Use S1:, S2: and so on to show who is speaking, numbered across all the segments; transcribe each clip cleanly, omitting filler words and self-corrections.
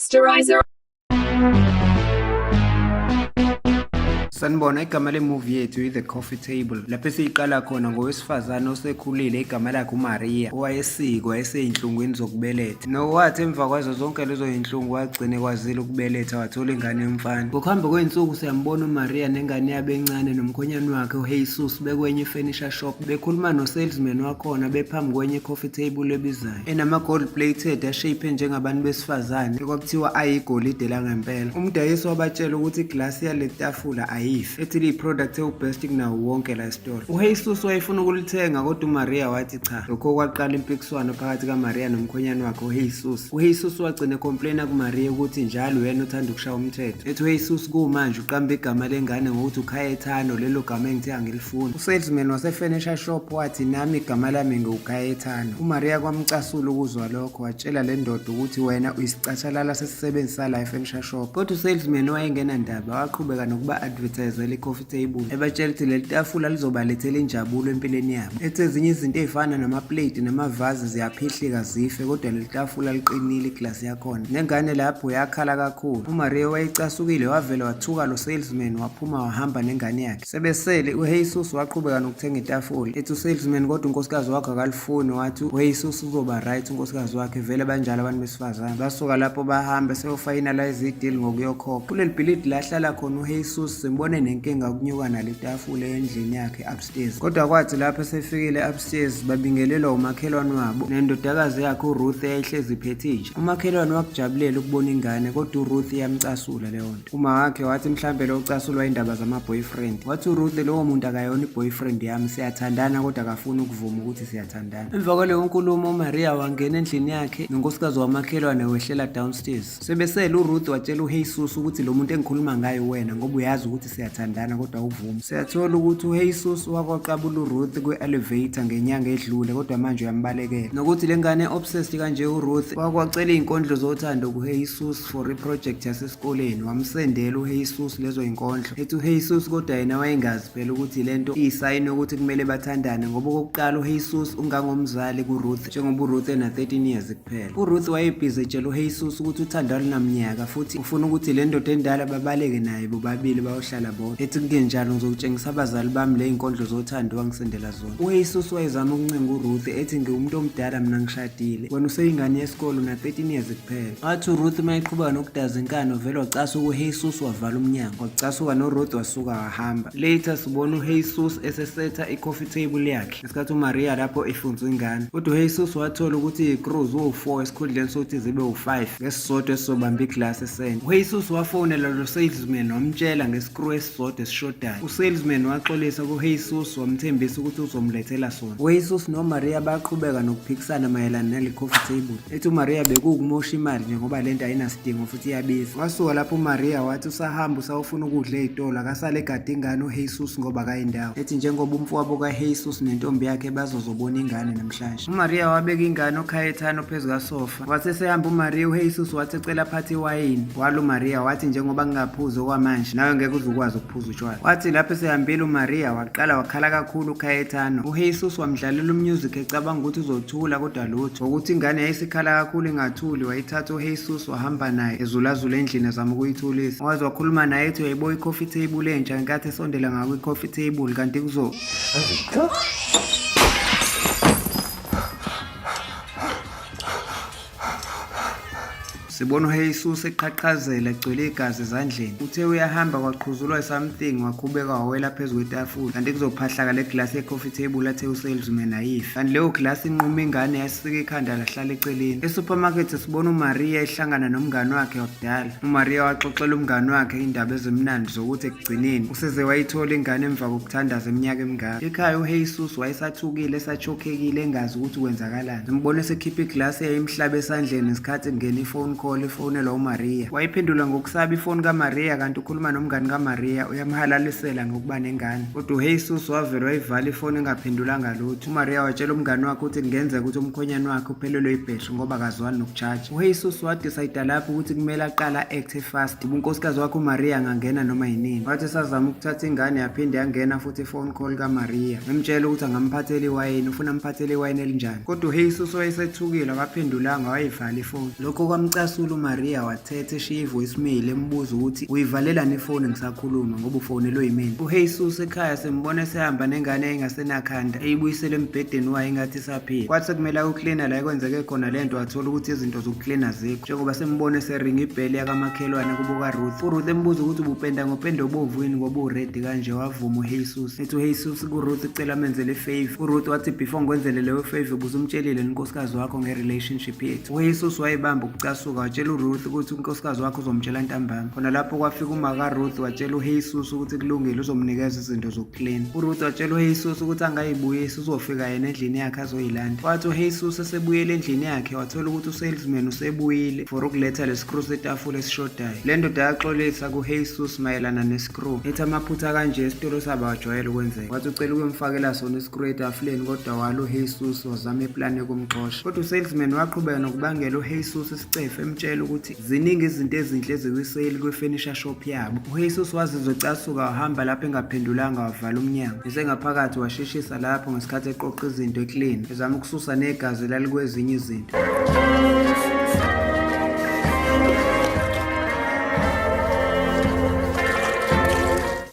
S1: Posterizer.
S2: Sanibona, igama le-movie yethu i-The Coffee Table, lapho esiyiqala khona ngowesifazane osekhulile igama lakhe uMaria, owayesikwa esey'nhlungwini zokubeletha, nowathi emva kwazo zonke lezo y'nhlungu wagcina ekwazile ukubeletha wathola ingane yomfana. Ngokuhamba kwey'nsuku siyambona uMaria nengane yabo encane nomkhonyane wakhe uJesus bekwenye i-furniture shop bekhuluma no-salesman wakhona bephambi kwenye i-coffee table ebizayo enama-gold plated ashape njengabantu besifazane ekwakuthiwa ayigolide langempela. Umdayisi wabatshela ukuthi iglasi yale tafula ayifi, ethi liyi-product ewubest kunawo wonke la esitolo. UJesus wayefuna ukulithenga kodwa uMaria wathi cha. Lokho kwaqala impikiswano phakathi kaMaria nomkhonyane wakhe uJesus. UJesus wagcina ecomplaina kuMaria ukuthi njalo uyena othanda ukushaya umthetho. Ethi uJesus kumanje uqamba igama lengane ngokuthi uKhayethano, lelo gama engithe angilifuni. Usalesman wase-furniture shop wathi nami igama lami ngiwuKhayethano. UMaria kwamcasula ukuzwa lokho, watshela le ndoda ukuthi wena uyisicathalala sesisebenzi sala e-furniture shop. Kodwa usalesman wayengenandaba, waqhubeka nokuba-advertisela i-coffee table, ebatshela ukuthi leli tafula lizobalethela injabulo empilweni yabo. Ethi ezinye izinto ey'fana namaplate namavazi ziyaphihlika zife, kodwa leli tafula liqinile iglasi yakhona. Nengane lapho yakhala kakhulu. UMaria wayecasukile, wavele wathuka lo salesman waphuma wahamba nengane yakhe. Sebesele, uJesus waqhubeka nokuthenga itafula. Ethi usalesman kodwa unkosikazi wakhe akalifuni, wathi uJesus uzoba right unkosikazi wakhe, vele banjalo abantu besifazane. Basuka lapho bahamba seyofinalize ideal ngokuyokhokha. Kuleli bhilidi lahlala khona uJesus simbone nenkinga ukunyuka nale tafula endlini yakhe upstairs. Kodwa kwathi lapho esefikile upstairs babingelelwa umakhelwane wabo nendodakazi yakhe uRuth eyayihlezi iphethe inja. Umakhelwane wakujabulela ukubona ingane kodwa uRuth iyamcasula leyo nto. Uma wakhe wathi mhlambe lo ucasulwa indaba zama-boyfriend. Wathi uRuth lowo muntu akayona i-boyfriend yami, siyathandana kodwa akafuni ukuvuma ukuthi siyathandana. Emva kwaleyo nkulumo uMaria wangena endlini yakhe nonkosikazi wamakhelwane wehlela downstairs. Sebesele uRuth watshela uJesus ukuthi lo muntu engikhuluma ngaye wena ngoba uyazi ukuthi siyathandana kodwa awuvumi. Siyathola ukuthi uJesus wakwaqabula uRuth kwi-elevator ngenyanga edlule kodwa manje uyambalekela. Nokuthi le ngane obsessed kanje uRuth wakwacela iy'nkondlo zothando kuJesus for i-project yasesikoleni, wamsendela uJesus lezo yinkondlo. Ethi uJesus kodwa yena wayengazi phela ukuthi lento iyisayini yokuthi kumele bathandane ngoba okokuqala uJesus ungangomzali kuRuth njengoba uRuth ena-13 years kuphela. URuth wayebhizi etshela uJesus ukuthi uthando alunamnyaka futhi ufuna ukuthi le ndoda endala babaleke naye bobabili bayohlala bodwa. Ethi kungenjalo ngizokutshengisa abazali bami le yinkondlo zothando wangisendela zona. UJesus wayezama ukuncenga uRuth ethi ngiwumuntu omdala mina ngishadile, wena useyingane yesikole una-13 years kuphela. Wathi uRuth uma eqhubeka nokudaza inkani wavele wacasuka uJesus wavala umnyango. Wacasuka noRuth wasuka wahamba. Later sibona uJesus esesetha i-coffee table yakhe ngesikhathi uMaria lapho efunzwa ingane. Kodwa uJesus wathola ukuthi iy'crew ziwu-4 esikhundleni sokuthi zibe u-5 ngesisodwa esizobamba iglasi esende. UJesus wafonela lo salesman wamtshela ngescrew esisodwa esishodayo. Usalesman waxolisa kuJesus wamthembisa ukuthi uzomlethela sona. UJesus noMaria baqhubeka nokuphikisana mayelana nale coffee table. Ethi uMaria bekuwukumosha imali nje ngoba lento ayinasidingo futhi iyabiza. Wasuka lapho uMaria wathi usahamba usawufuna ukudla ey'tolo akasale egade ingane uJesus ngoba akayindawo. Ethi njengoba umfowabo kaJesus nentombi yakhe bazozobona ingane namhlanje. UMaria wabeka ingane uKhayethano phezu kasofa. Wase esehamba uMaria uJesus wathi ecela aphathe iwayini. Wala uMaria wathi njengoba ngingaphuzi okwamanje nawe ngeke uze ukwazi ukuphuza utshwala. Wathi lapho esehambile uMaria waqala wakhala kakhulu uKhayethano. UJesus wamdlalela umusic ecabanga ukuthi uzothula kodwa lutho. Ngokuthi ingane yayisikhala kakhulu ingathuli wayithatha uJesus wahamba naye ezulazula endlini ezama ukuyithulisa. Waze wakhuluma naye ethi uyayibo i-coffee table entsha ngenkathi esondela ngakwi-coffee table kanti kuzo Sibona uJesus eqhaqhazela egcwele igazi ezandleni. Uthe uyahamba kwaqhuzulwa something wakhubeka wawela phezu kwetafula. Kanti kuzophahlaka le glass ye-coffee table athe usalesman ayifi. Kanti leyo glass inquma ingane yasika ikhanda lahlala eceleni. E-supermarket sibona uMaria ehlangana nomngani wakhe wakudala. UMaria waxoxela umngani wakhe indaba ezimnandi zokuthi ekugcineni useze wayithola ingane emva kokuthandaza iminyaka emingaka. Ekhaya uJesus wayesathukile esachokhekile engazi ukuthi kwenzakalani. Simbona esekhipha iglasi eyayimhlaba esandleni ngesikhathi kungena i-phone call efonelwa uMaria. Wayiphendula ngokusaba ifoni kaMaria kanti ukhuluma nomngani kaMaria uyamhalalisela ngokuba nengane. Kodwa uJesus wavele wayivala ifoni engaphendulanga lutho. UMaria watshela umngani wakhe ukuthi kungenzeka ukuthi umkhonyane wakhe uphelelwe ibheshu ngoba akazwani nokutshaja. UJesus wadecide lapho ukuthi kumele aqale a-acte fast ngoba unkosikazi wakhe uMaria angangena noma yinini. Wathi esazama ukuthatha ingane yaphinde yangena futhi i-phone call kaMaria. Emtshela ukuthi angamphathela iwayini, ufuna amphathele iwayini elinjani. Kodwa uJesus wayesethukile akaphendulanga wayivala ifoni. Lokho kwamcasula. Wacasula uMaria wathetha eshiya i-voicemail embuza ukuthi uyivalelani ifoni ngisakhuluma ngoba ufonelwe yimina. UJesus ekhaya simbona esehamba nengane engasenakhanda eyibuyisele embhedeni wayo engathi isaphila. Kwathi sekumele ayoklina la ekwenzeke khona le nto wathola ukuthi izinto zokuklina azikho njengoba sembona eseringa ibheli yakamakhelwane kubo kaRuth. URuth embuza ukuthi ubupenda ngopenda obomvu yini ngoba uredi kanje wavuma uJesus. Ethi uJesus kuRuth ucela amenzele ifavor. URuth wathi before ngikwenzele leyo favor ubusumtshelile unkosikazi wakho nge-relationship yethu. UJesus wayibamba ukucasuka watshela uRuth ukuthi unkosikazi wakhe uzomtshela ntambama. Khona lapho kwafika uma kaRuth watshela uJesus ukuthi kulungile uzomnikeza izinto zokuklina. URuth watshela uJesus ukuthi angayibuyisi uzofika yena endlini yakhe azoyilanda. Wathi uJesus esebuyele endlini yakhe wathola ukuthi usalesman usebuyile for ukuletha lesikru setafula esishodayo. Le ndoda yaxolisa kuJesus mayelana nesikru. Ethi amaphutha kanje esitolo sabo awajwayele ukwenzeka. Wathi ucela ukuyomfakela sona isikru etafuleni kodwa wala uJesus wazama iplani yokumxosha. Kodwa usalesman waqhubeka nokubangela uJesus isicefe emtshela ukuthi ziningi izinto ezinhle ezikwisale kwi-furniture shop yabo. UJesus wazizwa ecasuka wahamba lapho engaphendulanga wavala umnyango. Esengaphakathi washeshisa lapho ngesikhathi eqoqa izinto eklini, ezama ukususa negazi elalikwezinye izinto.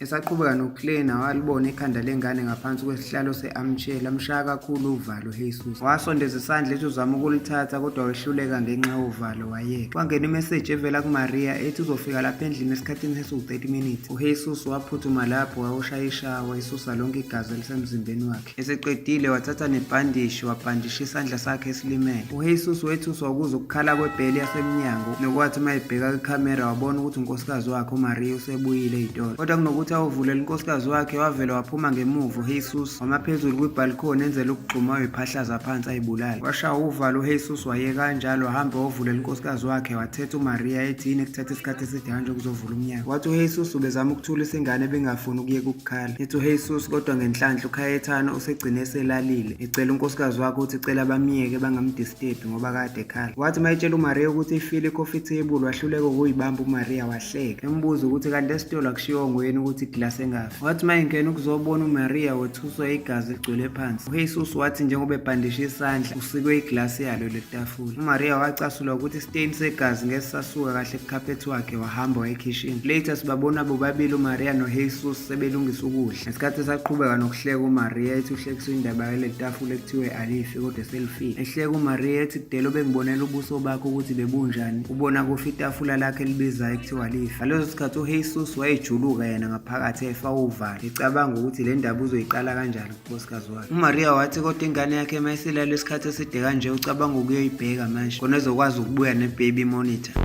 S2: Esaqhubeka nokuklina walibona ikhanda lengane ngaphansi kwesihlalo se-armchair lamshaya kakhulu uvalo uJesus. Wasondeza isandla ethi uzama ukulithatha kodwa wehluleka ngenxa yovalo wayeka. Kwangena imeseji evela kuMaria ethi uzofika lapha endlini esikhathini esiwu-30 minutes. UJesus waphuthuma lapho wayoshaya ishawa esusa lonke igazi elisemzimbeni wakhe. Eseqedile wathatha nebhandishi wabhandisha isandla sakhe esilimele. UJesus wethuswa ukuzwa ukukhala kwebheli yasemnyango nokwathi uma ebheka kwikhamera wabona ukuthi unkosikazi wakhe uMaria usebuyile ey'tolo. Kodwa kunokuthi awuvulele unkosikazi wakhe wavele waphuma ngemuva uJesus wama phezulu kwibhalkhoni enzela ukugxuma wayiphahlaza phansi ayibulale. Washawa uvalo uJesus wayeka kanjalo wahamba wayovulela unkosikazi wakhe wathetha uMaria ethi yini ekuthatha isikhathi eside kanje ukuzovula umnyango. Wathi uJesus ubezama ukuthulisa ingane ebingafuni ukuyeka ukukhala. Ethi uJesus kodwa ngenhlanhla uCayetano usegcine eselalile ecela unkosikazi wakhe ukuthi cela bamyeke bangamdisturbi ngoba kade ekhala. Wathi uma etshela uMaria ukuthi ifile i-coffee table wahluleka ukuyibamba uMaria wahleka. Embuza ukuthi kanti esitolo akushiwo nguyena ukuthi iglasi engafi. Wathi uma engena ukuzobona uMaria wethuswa igazi ligcwele phansi. UJesus wathi njengoba ebhandishe isandla usikwe iglasi yalo letafula. UMaria wacasulwa ukuthi istain segazi ngeke sisasuka kahle kukhaphethi wakhe wahamba waya ekhishini. Later sibabona bobabili uMaria noJesus sebelungisa ukudla. Ngesikhathi esaqhubeka nokuhleka uMaria ethi uhlekiswa indaba yaleli tafula ekuthiwe alifi kodwa selifile. Ehleka uMaria ethi kudela ubengibonela ubuso bakho ukuthi bebunjani ubona kufa itafula lakhe elibizayo ekuthiwa lifi. Ngaleso sikhathi uJesus wayejuluka yena ngaphakathi efa uvalo ecabanga ukuthi le ndaba uzoyiqala kanjani kunkosikazi wakhe. UMaria wathi kodwa ingane yakhe uma isilale isikhathi eside kanje ucabanga ukuyoyibheka manje khona ezokwazi ukubuya ne-baby monitor.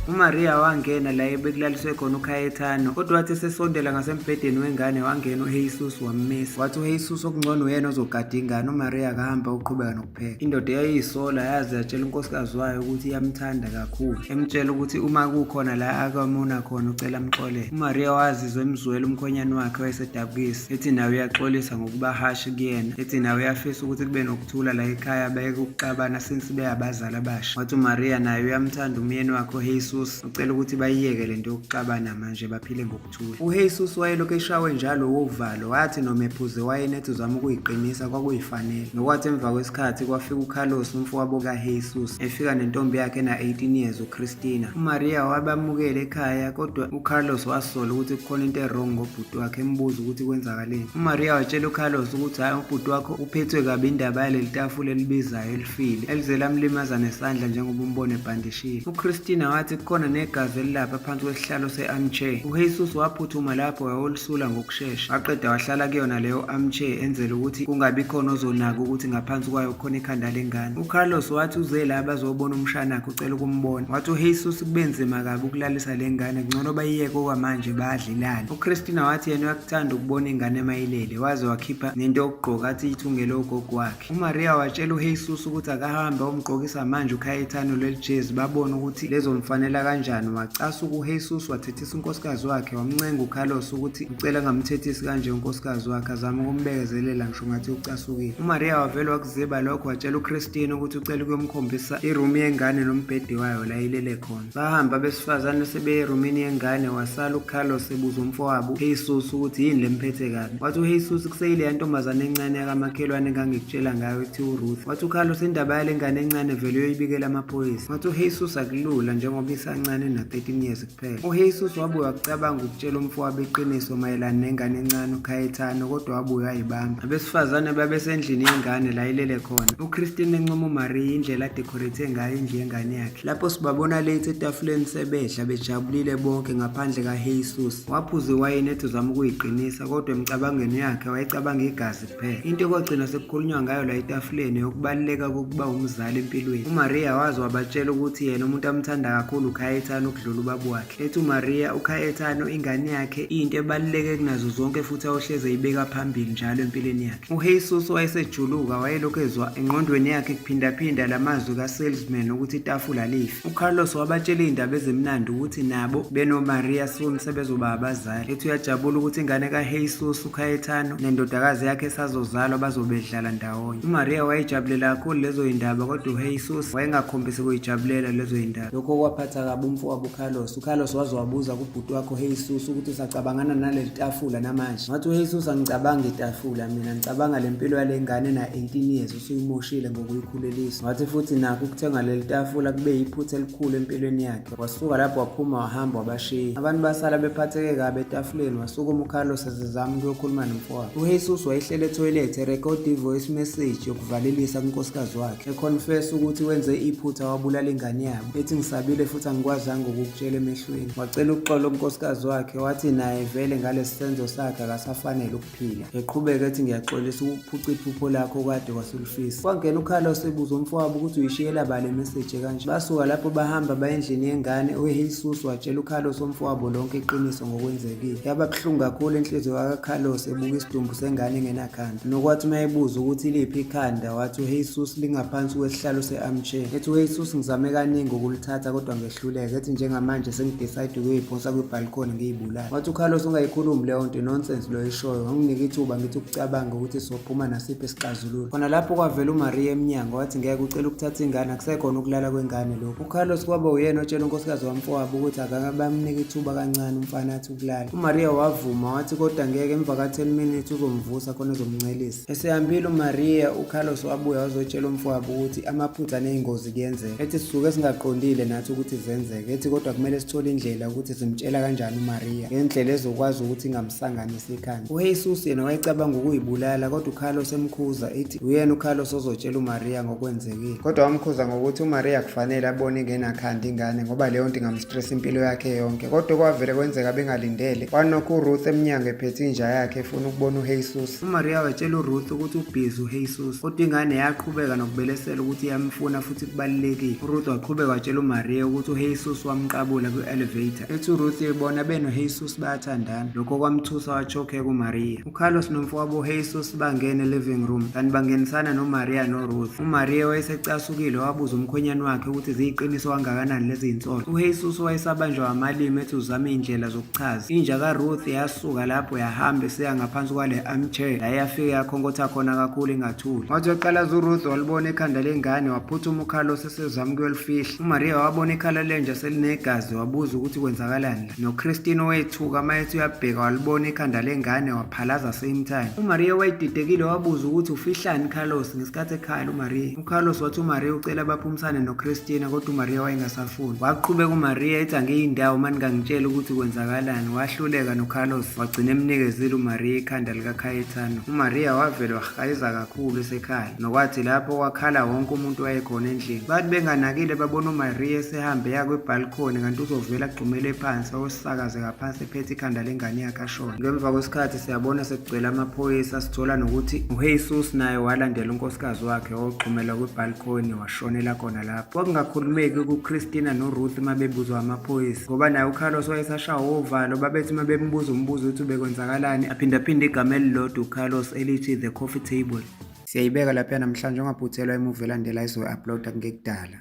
S2: UMaria wangena la ebekulaliswe khona uCayetano kodwa wathi esesondela ngasembhedeni wengane wangena uJesus wammisa. Wathi uJesus okungcono uyena ozogada ingane uMaria akahamba uqhubeka nokupheka. Indoda eyayiyisola yaze yatshela unkosikazi wayo ukuthi iyamthanda kakhulu, emtshela ukuthi uma kukhona la akamona khona ucela amxolele. UMaria wazizwa emzwela umkhwenyane wakhe wayesedabukisa, ethi naye uyaxolisa ngokuba harsh kuyena, ethi naye uyafisa ukuthi kube nokuthula la ekhaya bayeke ukuxabana since beyabazali abasha. Wathi uMaria naye uyamthanda umyeni wakhe uJesus, ucela ukuthi bayiyeke lento yokuxabana manje baphile ngokuthula. UJesus wayelokhu eshawe njalo wovalo, wathi noma ephuze wayini ethi uzama ukuyiqinisa kwakuyifanele. Nokwathi emva kwesikhathi kwafika uCarlos umfowabo kaJesus efika nentombi yakhe ena-18 years uChristina. UMaria wabamukela ekhaya kodwa uCarlos wasola ukuthi kukhona into e-wrong ngobhuti wakhe embuza ukuthi kwenzakaleni. UMaria watshela uCarlos ukuthi hhayi ubhuti wakho uphethwe kabi indaba yaleli tafula elibizayo elifile elize lamlimaza nesandla njengoba umbona ebhandishile. UChristina wathi kukhona negazi elilapha phansi kwesihlalo se-armchair. UJesus waphuthuma lapho wayolisula ngokushesha. Waqeda wahlala kuyona leyo armchair enzela ukuthi kungabi khona ozonaka ukuthi ngaphansi kwayo kukhona ikhanda lengane. UCarlos wathi uze la bazobona umshanakhe ucela ukumbona. Wathi uJesus kube nzima kabi ukulalisa le ngane kungcono bayiyeke okwamanje badle ilale. UChristina wathi yena uyakuthanda ukubona ingane mayilele waze wakhipha nento yokugqoka athi iyithungele ugogo wakhe. UMaria watshela uJesus ukuthi akahambe ayomgqokisa manje uCayetano leli jezi babone ukuthi lezomfanela uzoyithola kanjani. Wacasuka uJesus wathethisa unkosikazi wakhe, wamncenga uCarlos ukuthi ucela angamthethisi kanje unkosikazi wakhe, azame ukumbekezelela ngisho ngathi ucasukile. UMaria wavele wakuziba lokho, watshela uChristine ukuthi ucela ukuyomkhombisa irumu yengane nombhede wayo la ilele khona. Bahamba abesifazane sebeye erumini yengane, wasala uCarlos ebuza umfowabo uJesus ukuthi yini lemphethe kabi. Wathi uJesus kuseyileya ntombazane encane yakamakhelwane engangikutshela ngayo ethi uRuth. Wathi uCarlos indaba yale ngane encane vele uyoyibikela amaphoyisa. Wathi uJesus akulula njengoba isancane na-13 years kuphela. UJesus wabuye wakucabanga ukutshela umfowabo iqiniso mayelana nengane encane uCaetano kodwa wabuye wayibamba. Abesifazane babesendlini yengane la ilele khona. UChristine encoma uMaria indlela adecorate ngayo indlu yengane yakhe. Lapho sibabona late etafuleni sebedla bejabulile bonke ngaphandle kaJesus. Waphuza iwayini ethi uzama ukuyiqinisa kodwa emicabangweni yakhe wayecabanga igazi kuphela. Into ekwagcina sekukhulunywa ngayo la etafuleni yokubaluleka kokuba umzali empilweni. UMaria waze wabatshela ukuthi yena umuntu amthanda kakhulu uCaetano ukudlula ubaba wakhe. Ethi uMaria uCaetano ingane yakhe iyinto ebaluleke kunazo zonke futhi ayohleze eyibeka phambili njalo empilweni yakhe. UJesus wayesejuluka, wayelokhu ezwa engqondweni yakhe kuphindaphinda la mazwi ka-salesman ukuthi itafula lifi. UCarlos wabatshela iy'ndaba ezimnandi ukuthi nabo benoMaria soon sebezoba abazali. Ethi uyajabula ukuthi ingane kaJesus uCaetano nendodakazi yakhe esazozalwa bazobedlala ndawonye. UMaria wayejabulela kakhulu lezo yindaba kodwa uJesus wayengakhombisi kuyijabulela lezo yindaba. Lokho kwaphatha kabi umfowabo uCarlos. UCarlos waze wabuza kubhuti wakhe uJesus ukuthi usacabangana naleli tafula namanje. Wathi uJesus angicabangi itafula mina ngicabanga le mpilo yale ngane na-18 years usuyimoshile ngokuyikhulelisa. Wathi futhi nakho ukuthenga leli tafula kube yiphutha elikhulu empilweni yakhe. Wasuka lapho waphuma wahamba wabashiya. Abantu basala bephatheke kabi etafuleni wasukuma uCarlos esezama ukuyokhuluma nomfowabo. UJesus wayehlele ethoyilethi erekhoda i-voice message yokuvalelisa kunkosikazi wakhe econfess ukuthi wenze iphutha wabulala ingane yabo. Ethi ngisabile futhi angikwazanga ukukutshela emehlweni. Wacela uxolo kunkosikazi wakhe wathi naye vele ngalesi senzo sakhe akasafanele ukuphila. Eqhubeka ethi ngiyaxolisa ukuphuca iphupho lakho okade wasulifisa. Kwangena uCarlos ebuza umfowabo ukuthi uyishiyela bani le message kanje. Basuka lapho bahamba baya endlini yengane uJesus watshela uCarlos umfowabo lonke iqiniso ngokwenzekile. Yaba buhlungu kakhulu inhliziyo kaCarlos ebuka isidumbu sengane engenakhanda. Nokwathi uma ebuza ukuthi iliphi ikhanda wathi uJesus lingaphansi kwesihlalo se-armchair. Ethi uJesus ngizame kaningi ukulithatha kodwa ngehluleka. Ethi njengamanje sengidecide ukuyoyiphonsa kwi-balcony ngiyibulale. Wathi uCarlos ungayikhulumi leyo nto nonsense lo oyishoyo. Wanginika ithuba ngithi ukucabanga ukuthi sophuma nasiphi isixazululo. Khona lapho kwavela uMaria emnyango wathi ngeke ucela ukuthatha ingane akusekhona ukulala kwengane lokhu. UCarlos kwaba uyena otshela unkosikazi wamfowabo ukuthi akake bamnike ithuba kancane umfana athi ukulala. UMaria wavuma wathi kodwa ngeke emva ka-10 minutes uzomvusa khona ezomncelisa. Esehambile uMaria, uCarlos wabuya wazotshela umfowabo ukuthi amaphutha nezingozi kuyenzeka. Ethi sisuke singaqondile nathi ukuthi zenzeke. Ethi kodwa kumele sithole indlela ukuthi simtshela kanjani uMaria ngendlela ezokwazi ukuthi ingamsanganisi ikhanda. UJesus yena wayecabanga ukuyibulala kodwa uCarlos emkhuza ethi uyena uCarlos ozotshela uMaria ngokwenzekile. Kodwa wamkhuza ngokuthi uMaria kufanele abone ingenakhanda ingane ngoba leyo nto ingamstress impilo yakhe yonke. Kodwa kwavele kwenzeka bengalindele. Kwanokho uRuth emnyango ephethe inja yakhe efuna ukubona uJesus. UMaria watshela uRuth ukuthi ubhizi uJesus, kodwa ingane yaqhubeka nokubelesela ukuthi iyamfuna futhi kubalulekile. URuth waqhubeka watshela uMaria ukuthi uJesus wamqabula kwi-elevator. Ethi uRuth uyibona benoJesus bayathandana. Lokho kwamthusa wachokheka uMaria. UCarlos nomfowabo uJesus bangena e-living room kanti bangenisana noMaria noRuth. UMaria wayesecasukile wabuza umkhwenyane wakhe ukuthi ziyiqiniso kangakanani lezi zinsolo. UJesus wayesabanjwa amalimi ethi uzama iy'ndlela zokuchaza. Inja kaRuth yasuka lapho yahamba isiya ngaphansi kwale armchair la yafike yakhonkotha khona kakhulu ingathuli. Wathi waqalaza uRuth walibona ikhanda lengane waphuthuma uCarlos esezama ukuyolifihla. UMaria wabona ikhala lenja selinegazi wabuza ukuthi kwenzakalani la. NoChristine wethuka uma ethi uyabheka walibona ikhanda lengane waphalaza same time. UMaria wayedidekile wabuza ukuthi ufihlani Carlos ngesikhathi ekhala uMaria. UCarlos wathi uMaria ucela baphumisane noChristina kodwa uMaria wayengasafuni. Waqhubeka uMaria ethi angiyindawo uma ningangitshela ukuthi kwenzakalani. Wahluleka noCarlos wagcina emnikezile uMaria ikhanda likaCaetano. UMaria wavele wahayiza kakhulu esekhala. Nokwathi lapho kwakhala wonke umuntu wayekhona endlini. Bathi benganakile babona uMaria esehambe eya kwibalcony kanti uzovela agxumele phansi awosakazeka phansi ephethe ikhanda lengane yakhe ashona. Ngemva kwesikhathi siyabona sekugcwele amaphoyisa sithola nokuthi uJesus naye walandela unkosikazi wakhe wagxumela kwibalcony washonela khona lapho. Kwakungakhulumeki kuChristina noRuth uma bebuzwa amaphoyisa ngoba naye uCarlos wayesashawa uvalo babethi uma bembuza umbuzo ukuthi ubekwenzakalani aphindaphinde igama elilodwa uCarlos elithi the coffee table. Siyayibeka lapha namhlanje ungaphuthelwa imuvi elandela izoyi-uploada kungekudala.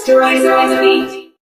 S1: Masterizer on the beat.